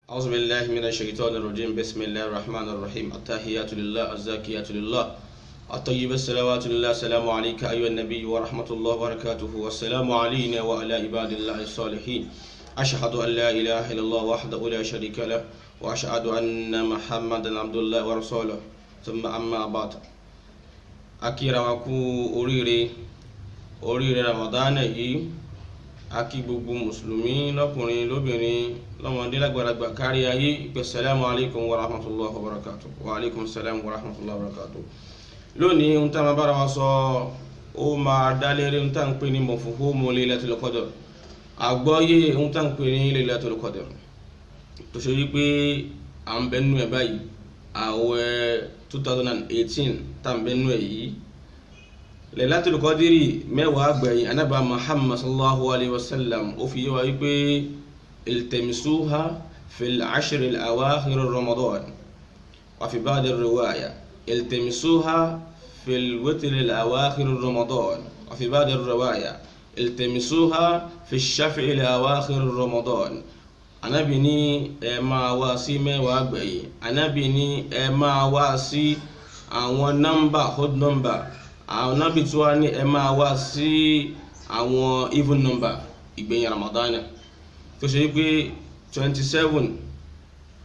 أعوذ بالله من الشيطان الرجيم. بسم الله الرحمن الرحيم. التحيات لله، الزاكيات لله، الطيب الصلوات لله. السلام عليك أيها النبي ورحمة الله وبركاته، والسلام علينا وعلى عباد الله الصالحين. أشهد أن لا إله إلا الله وحده لا شريك له، وأشهد أن محمدا عبد الله ورسوله، ثم أما بعد. Akíra wa kú oríire, oríire Ramadan yìí. A kí gbogbo mùsùlùmí lọ́kùnrin, lóbìnrin, lọ́mọdé, lágbàlagbà, kárí ayé ìpè salamu alaykum wa rahmatulahi wa barakatu. Wa alaykum salam wa rahmatulahi wa barakatu. Lónìí, ohun tá a máa bára wa sọ, ó máa dá lérí ohun tá à ń pè ní mọ̀fúhùmù Laylatul Qadr, àgbọ́yé ohun tá à ń pè ní Laylatul Qadr, tó ṣe wípé à ń bẹ nínú ẹ̀ báyìí, àwẹ̀ 2018 tá à ń bẹ nínú ẹ̀ yìí. Laylatul Qadri, 10 gbẹ̀yìn, anábà Muhammad sallallahu alayhi wa sallam ó fi yé wa wípé iltamisuha fil ashr al awakhir Ramadan, wa fi ba'd ar-riwaya iltamisuha fil witr al awakhir Ramadan, wa fi ba'd ar-riwaya iltamisuha fi shafi' al awakhir Ramadan. Anábì ní ẹ máa wá sí 10 gbẹ̀yìn. Anábì ní ẹ máa wá sí àwọn nọ́mbà, odd number. Àwọn nábì tí wàá ní ẹ máa wá sí àwọn even number ìgbẹ̀yìn Ramadan, tó ṣe wípé 27,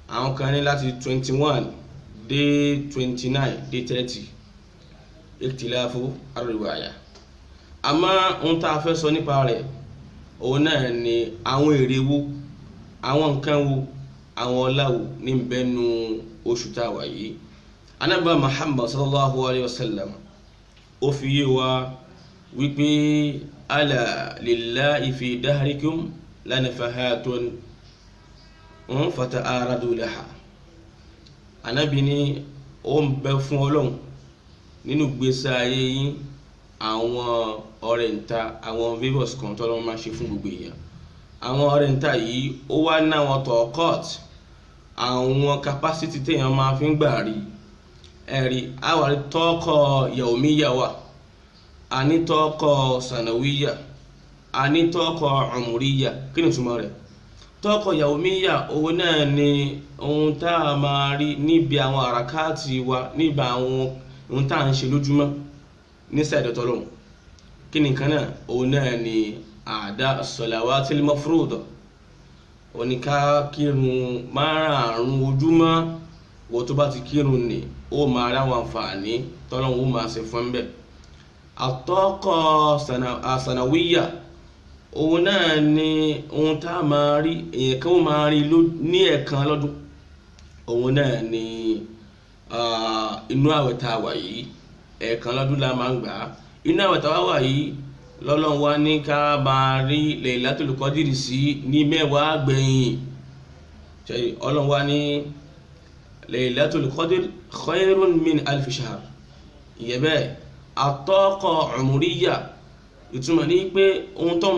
àwọn kan ní láti 21 dé 29 dé 30, ikhtilafu ar-riwaya. Àmọ́ ohun tá a fẹ́ sọ nípa rẹ̀, òun náà ni àwọn èrè wo, àwọn nǹkan wo, àwọn ọlá wo ní bẹ́nu oṣù tá a wà yìí. Anábà Muhammad sallallahu alayhi wa sallam ó fi yé wa wípé ala lillahi fi dahrikum lanafahatun fata'aradu laha. Ànábì ní ó ń bẹ fún Ọlọ́run nínú gbèsè ayé yín àwọn ọrẹ ńta, àwọn favours kan tọ́lọ́run máa ṣe fún gbogbo èèyàn. Àwọn ọrẹ ńta yìí, ó wá ní àwọn tọ̀ọ̀kọ́t, àwọn capacity téèyàn máa fi ń gbà rí ẹ̀rí. Àwárí tọ́kọ̀ yawmiya wà, àní tọ́kọ̀ sànàwíyà, àní tọ́kọ̀ umuriya. Kí ni ìtumọ̀ rẹ̀? Tọ́kọ̀ yawmiya, òun náà ni ohun tá a máa rí níbi àwọn àràkáàtì wa, níbi àwọn ohun tá à ń ṣe lójúmọ́ ní sàìdọ̀tọ̀ lọ́hùn. Kí ni nǹkan náà? Òun náà ni àdá salawatil mafruda, oníká kírun márààrún ojúmọ́. Wọ́n tó bá ti kírun ni, ó máa rí àwọn àǹfààní tọ́lọ́hún ó máa ṣe fún bẹ́ẹ̀. Àtọ́kọ̀ àsànàwíyà, òun náà ni ohun tá a máa rí, èèyàn kan ó máa rí ní ẹ̀ẹ̀kan lọ́dún. Òun náà ni inú àwẹ̀ tá a wà yìí, ẹ̀ẹ̀kan lọ́dún la máa ń gbà á. Inú àwẹ̀ tá a wà yìí lọ́lọ́run wá ní ká máa rí Laylatul Qadri sí ní 10 gbẹ̀yìn. Ọlọ́run wá ní Laylatul Qadr khayrun min alfi shahr. Ìyẹn bẹ́ẹ̀. Àtọ́kọ̀ umuriya, ìtumọ̀ ní pé ohun tó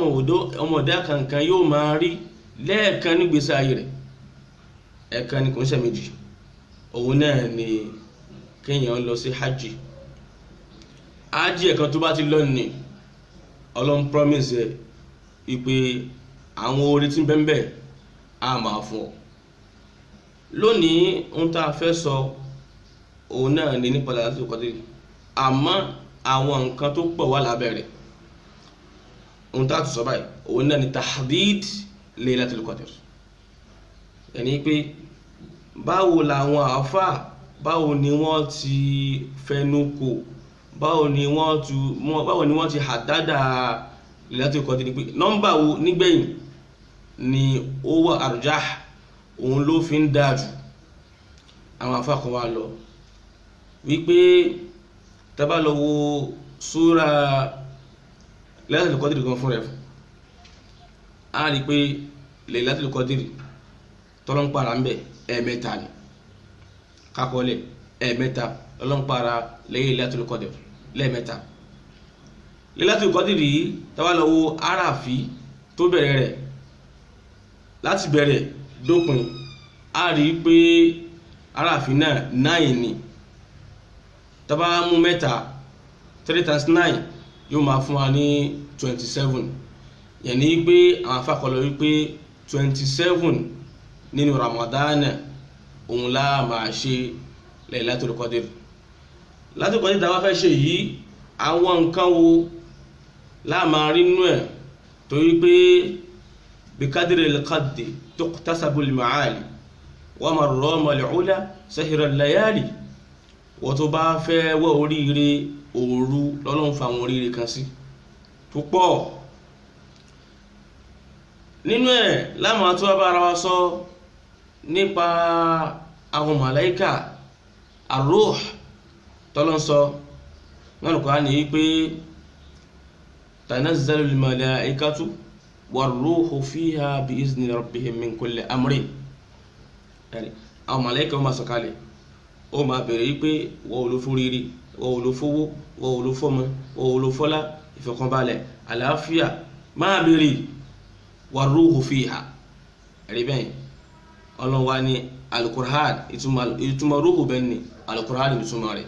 ọmọdé kankan yóò máa rí lẹ́ẹ̀kan nígbésí ayé rẹ̀, ẹ̀ẹ̀kan ni, kò ń ṣe méjì. Òun náà ni kéèyàn lọ sí hajj. Hajj ẹ̀kan tó bá ti lọ ní, Ọlọ́run promise ẹ̀ wípé àwọn oore tí ń bẹ ńbẹ̀ á máa fún ọ. Lónìí, ohun tá a fẹ́ sọ, òun náà ni nípa Laylatul Qadr, àmọ́ àwọn nǹkan tó pọ̀ wà lábẹ́ rẹ̀. Ohun tá a tún sọ báyìí, òun náà ni tahdid Laylatul Qadr, ẹni pé báwo làwọn àáfàá, báwo ni wọ́n ti fẹnu kò, báwo ni wọ́n ti hàdádà Laylatul Qadr, ni pé nọ́mbà wo nígbẹ̀yìn ni ó wà arjah, òun ló fi ń dáa jù. Àwọn àáfàá kan wá lọ wípé tá bá lọ wo súra Laylatul Qadr gan fún rẹ̀, á rí i pé Laylatul Qadr tọ́lọ́npara ń bẹ̀ ẹ̀ẹ̀mẹ́ta ni. Kakọ́lẹ̀ ẹ̀ẹ̀mẹ́ta tọ́lọ́npara Laylatul Qadr lẹ́ẹ̀mẹ́ta. Laylatul Qadr yìí, tá bá lọ wo aráàfí tó bẹ̀rẹ̀ rẹ̀ láti bẹ̀rẹ̀ dópin, á rí i pé aráàfí náà 9 ni. Tá bá mú mẹ́ta, 3 times 9 yóò máa fún wa ní 27. Yẹn ni pé àwọn afákọ̀lọ́ wípé 27. nínú Ramadan òun la máa ṣe Laylatul Qadr. Laylatul Qadr tá a bá fẹ́ ṣe yìí, àwọn nǹkan wo la máa rí nínú ẹ̀? Torí pé bikadiri al-qaddi tuqtasabu al-ma'ali wa man rama al-ula sahira al-layali. Wọ́n tó bá fẹ́ wọ́ oríire òru lọ́lọ́run fa àwọn oríire kan sí tó pọ̀ nínú ẹ̀. Láwọn tó bá ara wa sọ nípa àwọn màláíkà ar-ruh tọ́lọ́n sọ nínú Kùránì ní pé tanazzalu al-malaikatu war-ruhu fiha bi-izni rabbihim min kulli amrin. Àwọn màláíkà ó máa sọ̀kalẹ̀, ó máa bèèrè wípé wọ́n ò ló fún rírí, wọ́n ò ló fowó, wọ́n ò ló fọ́mọ, wọ́n ò ló fọ́lá, ìfọ̀kànbalẹ̀, àlàáfíà, máa bèèrè war-ruhu fiha. Ẹ̀rí bẹ́ẹ̀ Ọlọ́run wa ní alukur'an, ìtumọ̀ rúhù bẹ́ẹ̀ ni alukur'an ìtumọ̀ rẹ̀,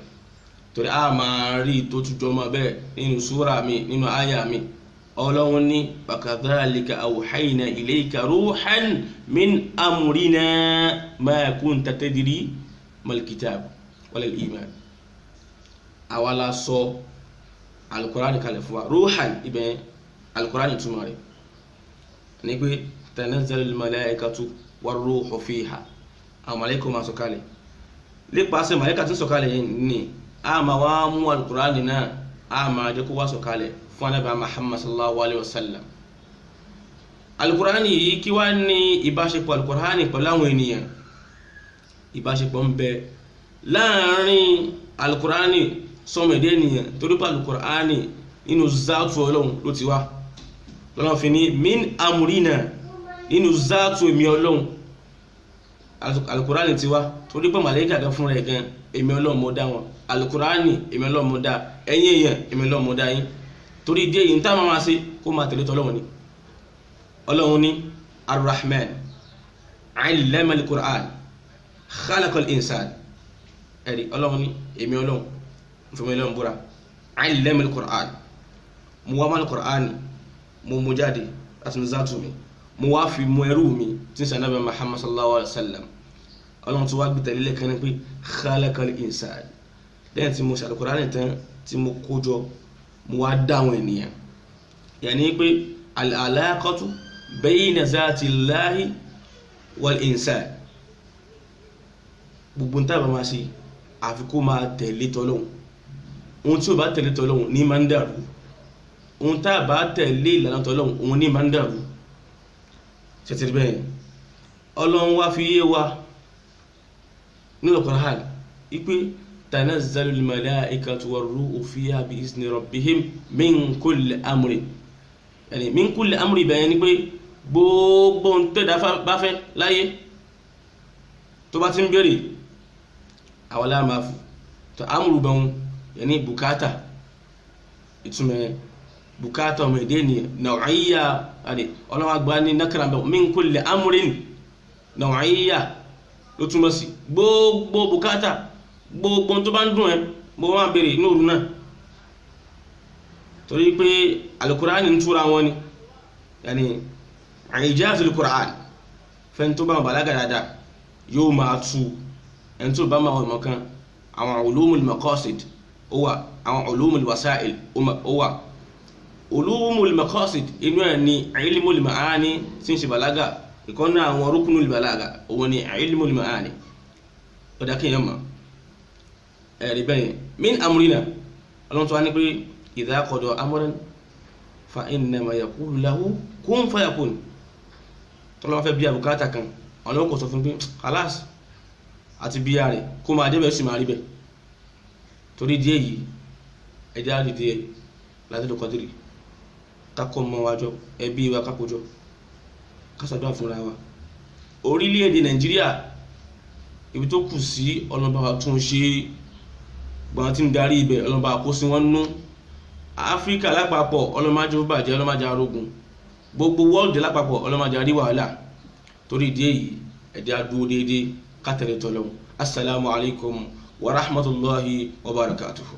torí a máa rí tó tún jọmọ bẹ́ẹ̀ nínú súra mi, nínú àyà mi. Ọlọ́run ní wakadhalika awhayna ilayka ruhan min amrina ma kunta tadri mal kitab wal iman. Àwa la sọ alukur'an kalẹ̀ fún wa, ruhan ibẹ̀ alukur'an ìtumọ̀ rẹ̀ ní pé tanazzalul malaikatu war-ruhu fiha, àwọn màláíkà máa sọ̀kalẹ̀. Nípasẹ̀ màláíkà tí ń sọ̀kalẹ̀ yìí ni a máa wá mú alukur'an náà, a máa jẹ́ kó wá sọ̀kalẹ̀ fún Ànábì Muhammad sallallahu alayhi wa sallam. Alukur'an yìí, kí wá ní ìbáṣepọ̀ alukur'an pẹ̀lú àwọn ènìyàn? Ìbáṣepọ̀ ń bẹ láàrin alukur'an sọmọdé ènìyàn, torí pé alukur'an nínú záàtù Ọlọ́run ló ti wá. Lọ́nà fi ní min amrina, nínú záàtù èmi Ọlọ́run alukurani ti wá, torí pé màlẹ́kà gan fúnra ẹ̀ gan èmi Ọlọ́run mo dá wọn, alukurani èmi Ọlọ́run mo dá ẹ̀yin èèyàn, èmi Ọlọ́run mo dá yín. Torí ìdí èyí tá máa ṣe kó máa tẹ̀lé tọ́lọ́run ni. Ọlọ́run ní arrahman allama alukur'an khalaqal insan. Ẹ̀rí Ọlọ́run ní èmi Ọlọ́run fún mi Ọlọ́run búra, allama alukur'an, mo wá mọ́ alukur'ani, mo mú jáde láti ní záàtù mi, mo wá fi mú ẹrú mi tí ń sọ Ànábì Muhammad sallallahu alayhi wa sallam. Ọlọ́run tó wá gbé tẹ̀lé lẹ́ẹ̀kan ní pé khalaqal insan. Lẹ́yìn tí mo ṣe Al-Qur'ani tán tí mo kó jọ, mo wá dá àwọn ènìyàn. Yàní pé al-alaqatu bayna zatillahi wal insan, gbogbo nta bá máa ṣe àfi kó máa tẹ̀lé tọ́lọ́hun. Ohun tí ò bá tẹ̀lé tọ́lọ́hun ní máa ń dàrú, ohun tá a bá tẹ̀lé ìlànà tọ́lọ́hun òun ní máa ń dàrú. Ṣètìlí bẹ́ẹ̀ Ọlọ́run wá fi yé wa nínú Qur'an ipe tanazzalul malaikatu war-ruhu fiha bi izni rabbihim min kulli amrin. Yani min kulli amri bẹ́ẹ̀ ni pé gbogbo ohun tẹ́dá bá fẹ́ láyé tó bá ti ń béèrè àwọn aláàmà fún tó amúrú bẹ́ẹ̀ yẹn ní bùkátà, ìtumọ̀ bùkátà ọmọ èdè ènìyàn nàwáyà àdè Ọlọ́run àgbà ní nàkàrà bẹ́ẹ̀ min kulli amrin nàwáyà ló túmọ̀ sí gbogbo bùkátà, gbogbo tó bá ń dùn ẹ́ mo máa béèrè ní òru náà, torí pé alukur'ani ń túra wọn ni. Yàní ìjáàzul Qur'an fẹ́ni tó bá wọn bàlágà dáadáa yóò máa tú, ẹni tó bá máa wọn mọ̀ kan àwọn ulumul maqasid ó wà, àwọn ulumul wasail ó wà. Ulumul maqasid inú ẹ̀ ni ilmul ma'ani tí ń ṣe bàlágà, ìkọ́nà àwọn rukunul bàlágà òun ni ilmul ma'ani, ó dá kéèyàn mọ̀ ẹ̀rí bẹ́yẹn. Min amrina, Ọlọ́run tó wá ní pé idha qada amran fa innama yaqulu lahu kun fayakun. Tọ́lọ́wọ́ fẹ́ bí àbùkátà kan, Ọlọ́run kò sọ fún pé khalas àti bíyà rẹ̀ kó máa débẹ̀ sí máa rí bẹ̀. Torí díẹ̀ yìí ẹjẹ́ àdìdí ẹ̀ Laylatul Qadri kákọ́ mọ́ wájọ́ ẹbí wa kákójọ kásàdúrà fúnra wa. Orílẹ̀-èdè Nàìjíríà ibi tó kù sí ọlọ́ba wa tún ṣe, gbọ́n tí ń darí ibẹ̀ ọlọ́ba kó sí wọn nú. Áfíríkà lápapọ̀ ọlọ́májá ó bàjẹ́, ọlọ́májá arógun, gbogbo wọ́ọ̀dì lápapọ̀ ọlọ́májá rí wàhálà. Torí ìdí èyí ẹ̀jẹ̀ á dúró déédéé ká tẹ̀lé tọ́lọ́hun. Assalamu alaikum wa rahmatullahi wa barakatuhu.